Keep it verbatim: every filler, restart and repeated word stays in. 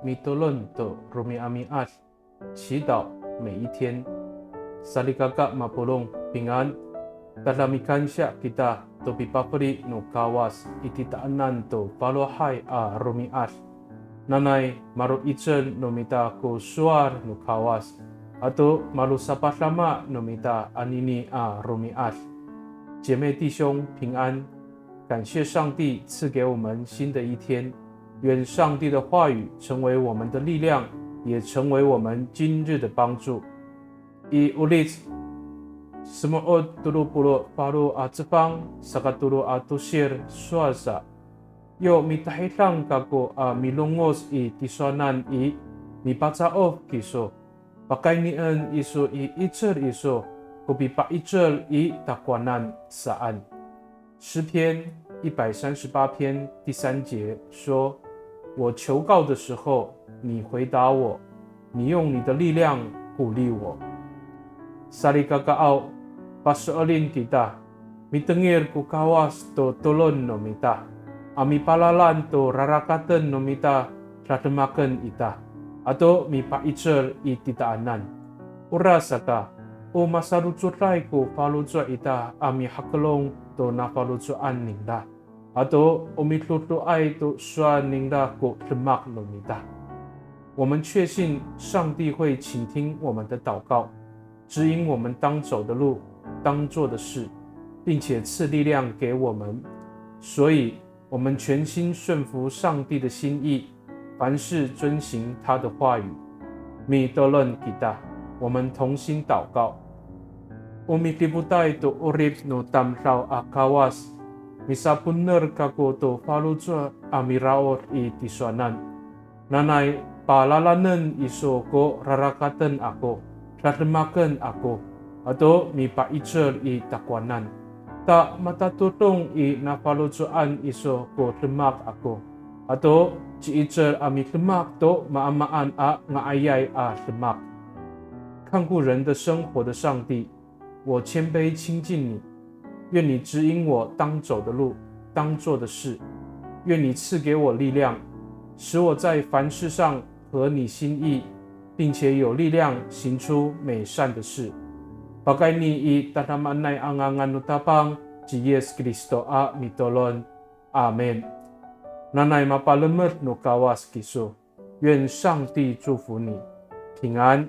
Mitolon to romi'ami'ad, 祈祷每一天。Salikaka mapolong, pingan. Tada mikansiya kita to pipafeli no Kawas i titaanan to falohay a romi'ad. Nanay malo'icel no mita ko sowal no Kawas, ato malosapadama no mita anini a romi'ad. 姐妹弟兄平安，感谢上帝赐给我们新的一天，愿上帝的话语成为我们的力量，也成为我们今日的帮助。I Olic semo'ot tolo polo' falo a cefang, saka tolo a tosir sowal sa, yo mitahidang kako a milongoc i tisowanan i, mipaca'of kiso. Pakaynien iso i 'icel iso ko pipa'icel i takowanan saan. 诗篇一百三十八篇第三节说，我求告的时候，你回答我，你用你的力量鼓励我。Salikakaaw, paso'elin kita, mitengil ko Kawas to tolon no mita, a mipalalan to rarakaten no mita, dademaken ita, ato mipa'icel i titaanan. Orasaka, o masalocoday ko faloco' ita a mihakelong to nafaloco'an ningra, ato o midodoay to sowal ningra ko demak no mita. 我们确信上帝会倾听我们的祷告，指引我们当走的路、当做的事，并且赐力量给我们。所以，我们全心顺服上帝的心意，凡事遵行他的话语。Mitolon kita, 我们同心祷告。O midipotay to 'orip no tamdaw a Kawas, misaponer kako to faloco' a miraod i tisowanan. Nanay palalanen iso ko rarakaten ako, dademaken ako, ato mipa'icel i takowanan. Ta matatodong i nafaloco'an iso ko demak ako, ato ci'icel a midemak to maamaan a nga'ayay a demak. 看顾人的生活的上帝，我谦卑亲近你，愿你指引我当走的路、当做的事。愿你赐给我力量，使我在凡事上合你心意，并且有力量行出美善的事。Pakayni i tadamaanay a ngangan no Tapang ci Yis Kristo a mitolon. Amin. Nanay mapalemed no Kawas kiso. 愿上帝祝福你，平安。